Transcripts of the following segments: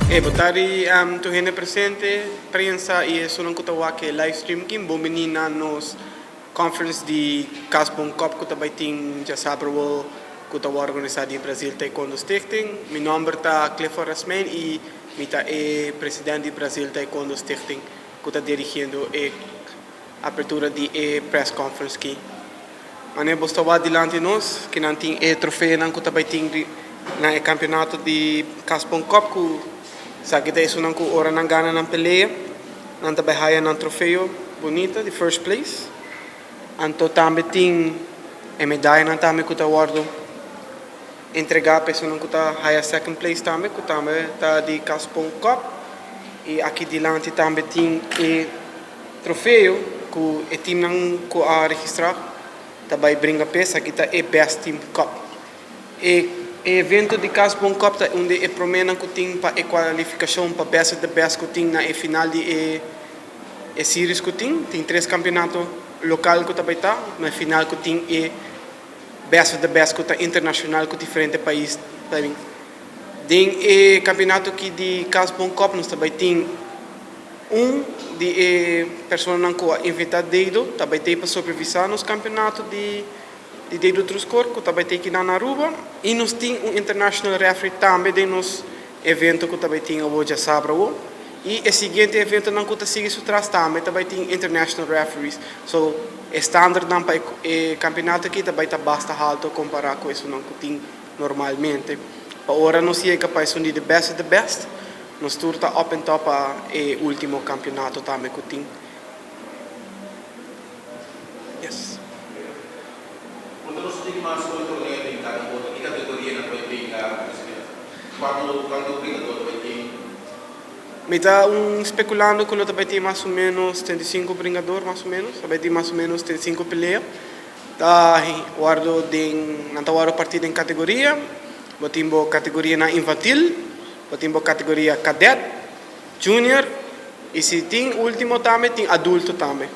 E bo ta di tur hende presente, prensa y esunnan cu ta wak e live stream aki. Bon bini na nos conference di Cas Bon Cup cu ta bay tin djasabra wou cu ta worde organisa di Brazil Taekwondo Stichting. Mi nomber ta Clifford Rasmijn y mi ta e president di Brazil Taekwondo Stichting cu ta dirigiendo e apertura di e press conference aki. Manera bo sta wak dilanti nos, kinan tin e trofeonan ku ta bai tin na e kampeonato di Kaspon Cup ku esaki ta esunnan ku ora nan gana nan pelea nan ta bai haya nan trofeo bunita di first place. Anto tambe tin e medayanan tambe ku ta wòrdu entregá pa esunnan ku ta haya second place tambe ku tambe ta di Kaspon Cup. I aki dilanti tambe tin e. Trofeo ku e teamnan ku a registrá ta bai bringa p'e esaki ta e Best Team Cup. E evento di Cas Bon Cup ta un di e proménan ku tin pa e kualifikashon pa Best of the Best ku tin na e final di e e series ku tin. Tin tres kampeonato lokal ku ta bai ta na e final ku tin e Best of the Best ku ta internashonal ku diferente pais ta bin. Den e kampeonato aki di Cas Bon Cup nos ta bai tin. Un di e personanan ku a invitá Deido ta bai tei pa supervisá nos kampeonato di di Deido Truskor ku ta bai tei kinan na Aruba i nos tin un international referee tambe den nos evento ku ta bai tin awor djasabra awor i e siguiente eventonan ku ta sigui su tras tambe ta bai tin international referees so e standardnan pa e kampeonato aki ta bai ta basta halto kompará ku esunnan ku tin normalmente pa ora nos yega pa esun di the best of the best. Nos tur ta up en top pa e ultimo campeonato tambe cu tin. Yes. Punta nos tin mas cu e torneo den cada boto ki categoria nan ta bay bringa president? Cuanto cuanto bringador ta bay tin? Mi ta un speculando cu lo ta bay tin mas o menos 35 bringador mas o menos, ta bay tin mas o menos 35 pelea. Ta wordo den nan ta wordo parti den categoria, bo tin bo categorianan infantil, Bo tin bo categoria cadet, junior y si tin ultimo tambe tin adulto tambe.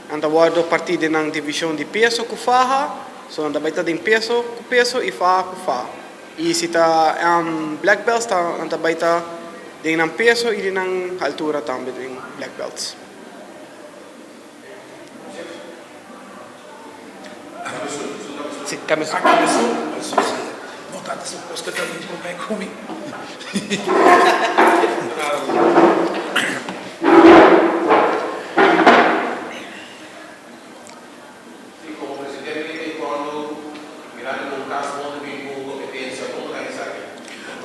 Nan ta wordo parti den nan division di peso cu faha, so nan ta bay ta den peso cu peso y faha cu faha. Y si ta black belts ta nan ta bay ta den nan peso y den nan altura tambe den black belts. Sí, cambio su. Ah, cambio su. Eso sí. No tanta supos que también promé cu mi. Sí, como presidente di taekwondo, mirando cu un cas bon ta bin cu competencia, como ta esaki?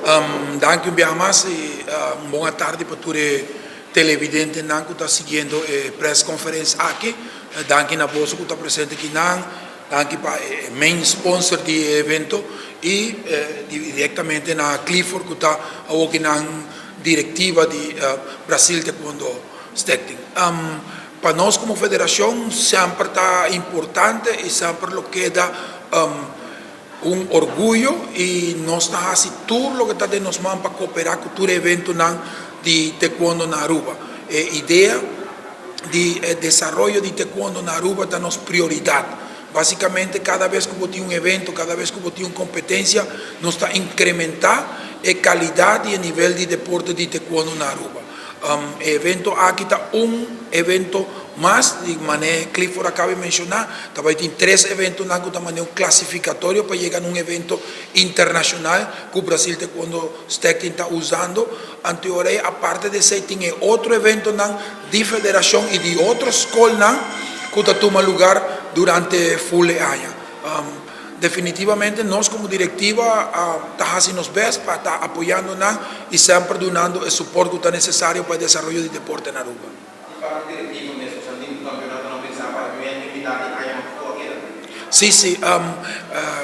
Um, danki un biaha mas y un bon atardi pa tur e Televidentenan ku ta siguiendo e press conference aki, danki na boso ku ta presente akinan, danki pa e main sponsor di e evento i directamente na Clifford ku ta awoki nan directiva di Brasil Taekwondo Stichting. Pa nos komo federacion semper ta importante i semper lo keda Un orguyo y nos ta haci tur loke ta den nos man pa coopera cu tur e eventonan di taekwondo na Aruba. E idea di e desaroyo di taekwondo na Aruba ta nos prioridad. Basicamente cada bes cu bo tin un evento, cada bes cu bo tin un competencia, nos ta incrementa e calidad y e nivel di deporte di taekwondo na Aruba. E evento aki ta un evento mas, di manera Clifford a caba di menciona, ta bay tin tres eventonan cu ta manera un clasificatorio pa yega na un evento internacional cu Brasil Taekwondo Stichting ta usando. Anto e ora ey aparte di esey tin e otro eventonan di federacion y di otro scolnan cu ta tuma lugar durante full e aña. Definitivamente nos como directiva ta haci nos best pa ta apoyando nan y semper dunando e support cu ta necesario pa e desaroyo di deporte na Aruba. Di parti directiva mes boso a tin cu campeonato nan pensa pa e primer mitad di aña mas cu a keda? Si, si.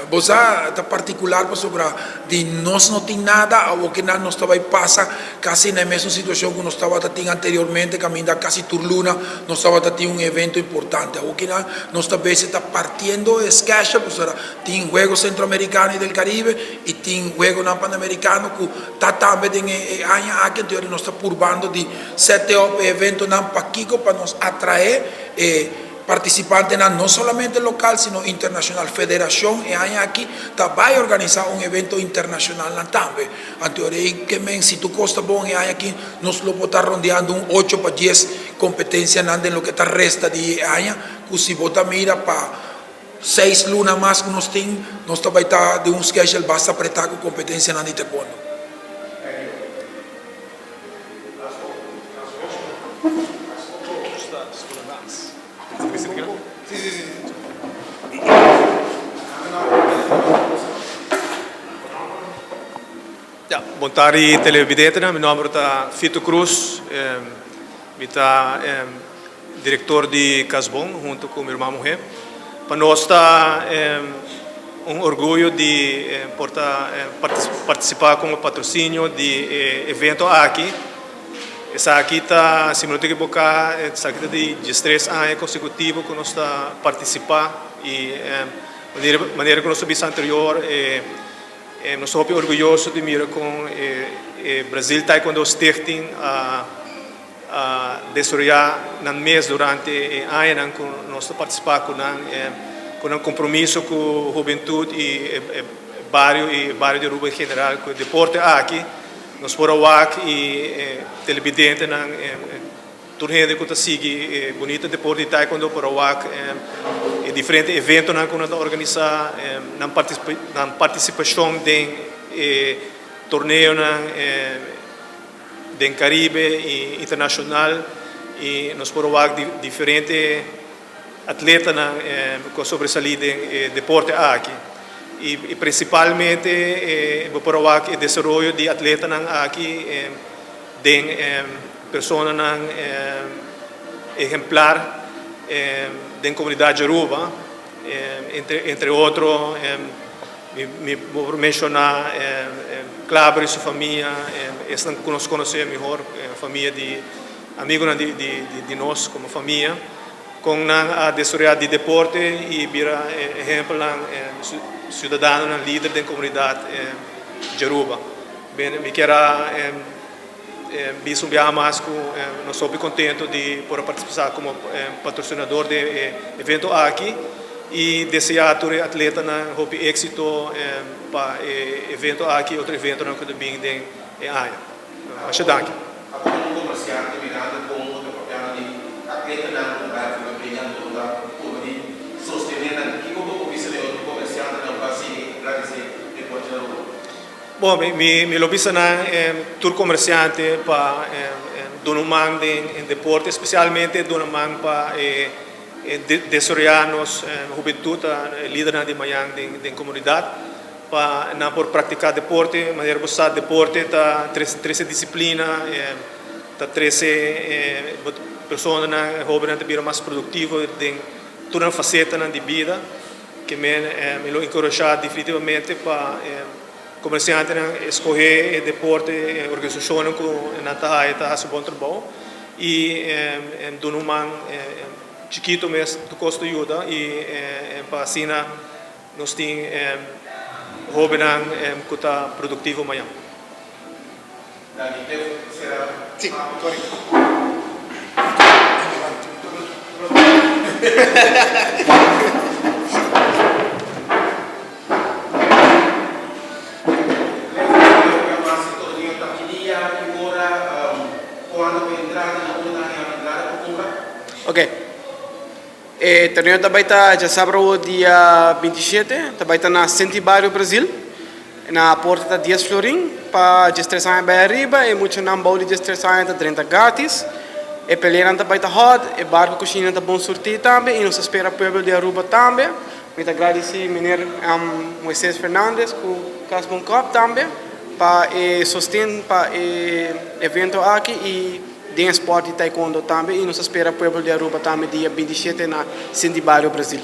Bo sa ta particular pasobra di nos no tin nada, awor ki nan nos ta bay pasa casi na e mesun situacion cu nos tabata tin anteriormente caminda casi tur luna nos tabata tin un evento importante. Awor ki nan nos ta bese ta partiendo e schedule pasobra tin Juego Centroamericano y del Caribe y tin Juegonan Panamericano cu ta tambe den e aña aki anto nos ta purbando di sete up e eventonan pakico pa nos atrae e. Partisipantenan no solamente lokal sino internashonal. Federashon e aña aki ta bai organisá un evento internashonalnan tambe. Anto ora ei ke men si tur kos ta bon e aña aki nos lo por ta rondeando un ocho pa dies kompetensianan den loke ta resta di e aña ku si bo ta mira pa seis luna mas ku nos tin nos ta bai ta den un schedule basta apretá ku kompetensianan di taekwondo. Ja, bon tardi televidentenan, mi nomber ta Fito Cruz, mi ta director di Casbon hunto cu mi ruman muher. Pa nos ta un orguyo di por ta participa como patrocinio di e evento aki. Esaki ta, si mi no ta ekiboká, esaki ta di diestres aña konsekutivo ku nos ta partisipá i manera manera ku nos a bisa anterior e nos ta hopi orguyoso di mira kon e Brazil Taekwondo Stichting a a desaroyá nan mes durante e añanan ku nos ta partisipá ku nan ku nan kompromiso ku hubentut i e bario i e bario di Aruba en general ku e deporte aki. Nos por a wak i e televidentenan, tur hende ku ta sigui e bunita deporte di taekwondo por a wak e diferente eventonan ku nan ta organisá, nan nan partisipashon den e torneonan den Karibe i internashonal i nos por a wak diferente atletanan ku a sobresalí den e deporte aki i prinsipalmente bo por a wak e desaroyo di atletanan aki den personanan ehemplar den komunidat di Aruba entre otro mi por menshoná Klaber i su famia esnan ku nos konosé mihor famia di Amigunan di nos komo famia, kon nan a desaroyá di deporte i bira ehempelnan, siudadanonan lider den komunidat di Aruba. Mi kier a bisa un biaha mas ku nos hopi kontento di por a partisipá komo patrosinador den e evento aki i deseá tur e atletanan hopi éksito pa e evento aki i otro eventonan ku ta bin den e aña. Masha danki. Abo ta un komersiante mirando kon bo ta papiando di atletanan ku bai for bringa anto bo ta purba di sostené nan. Kiko bo por bisa den otro komersiantenan ku a sigui gradisé deporte na Aruba? Bon, mi mi lo bisa nan tur komersiante pa duna un man den deporte, spesialmente duna man pa e desaroyá nos hubentut, e lidernan di mañan den komunidat. Pa nan por praktiká deporte, manera bo sa deporte ta trese disiplina, ta trese personanan, hóbennan ta bira mas produktivo den tur nan fasetanan di bida. Ke men mi lo enkurashá definitivamente pa komersiantenan eskohé e deporte, e organisashonnan ku nan ta haya ta hasi bon trabou i duna un man chikito mes tur kos ta yuda i pa asina Nos tin hobennan ku ta produktivo mañan. Danki Cliff, sera Sí, korekto. Cliff, loke a mas e torneo ta ki dia, ki ora, kuando pa entrada, na unda ta haña entrada pa kumpra? Oke. E torneo ta bai ta djasabra awo dia 27, ta bai ta na Senti Bario Brazil. Na porta ta 10 florin, pa 13 aña bai ariba, e muchanan bou di 13 aña ta drenta gratis. E peleanan ta bai ta hot, e bar ku kushina ta bon surtí tambe i nos ta spera pueblo di Aruba tambe. Mi ta gradisí meneer Moises Fernandez ku Cas Bon Kòp tambe pa e sosten pa e evento aki i. Den e sport di taekwondo tambe y nos ta spera pueblo di Aruba tambe dia 27 na Cindy Barrio Brazil.